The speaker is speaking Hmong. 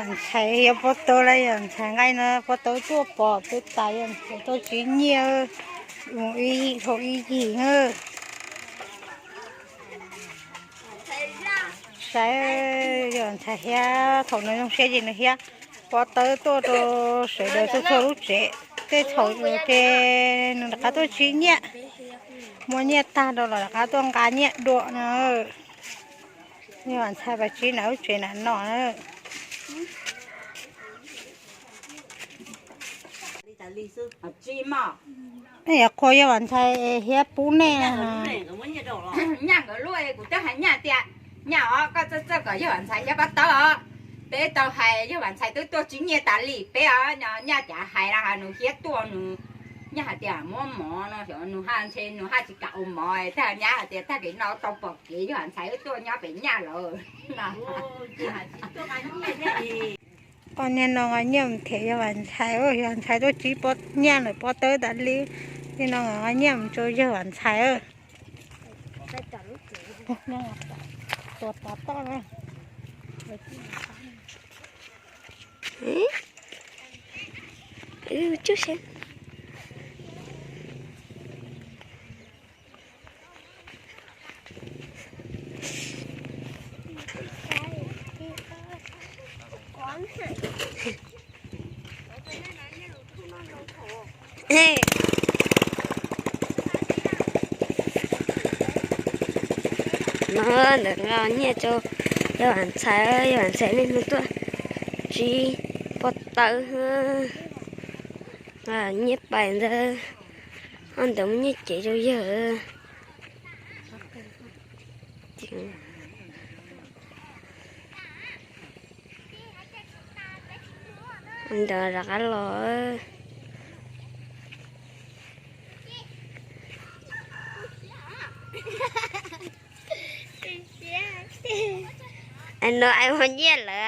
Ntxhais yog pob tawb lawm, yog ntxhais nqaij no pob tawb tuaj pom peb tas, yog ntxhais tuaj tsiv nyiaj mus ib yim dhau ib yim na. Saib, yog ntxhais thiab thaum nws zoo siab ces nws thiab pob tawb tuaj rau sawv daws txhua txhua lub tsev. Tej thaum ces nws rov qab tuaj tsiv nyiaj, muaj nyiaj tag rau los rov qab tuaj nqa nyiaj dua no. Yog ntxhais pas tsiv nram lub tsev nram no na. Yog qhua yog ntxhais thiab pub nej. Nyaj nkawd lub kuv twb hais nyaj tias, nyaj os, koj txawj txawj kom yog ntxhais thiab pob tawb os. Peb tau hais yog ntxhais twb tuaj tsiv nyiaj tas li peb os, nyaj cav hais los nws thiab tuaj nws, nyaj hais tias muab mov no xyov nws haj ntshe nws haj tsis kam ua mov, tag nyab hais tias tag kis no tau pom kev yog ntxhais wb tuaj nyob pem nyaj lawm. Qhov niag no nqa nyiaj mus them yawg Vam Ntxhais, yawg Vam Ntxhais tuaj tsiv pob, nyiaj lawm pob tawb tas li. Niag no nqa nyiaj mus rau yawg Vam Ntxhais. Tua tod toj na. No ntawm nqa nyiaj rau yawg Vam Ntxhais, yawg Vam Ntxhais niaj hnub tuaj tsiv pob tawb, nqa nyiaj pais ntawd, ob ntawd muaj nyiaj cev rau yawg. Ntawd rov qab los. No ais ua nyiaj lawm.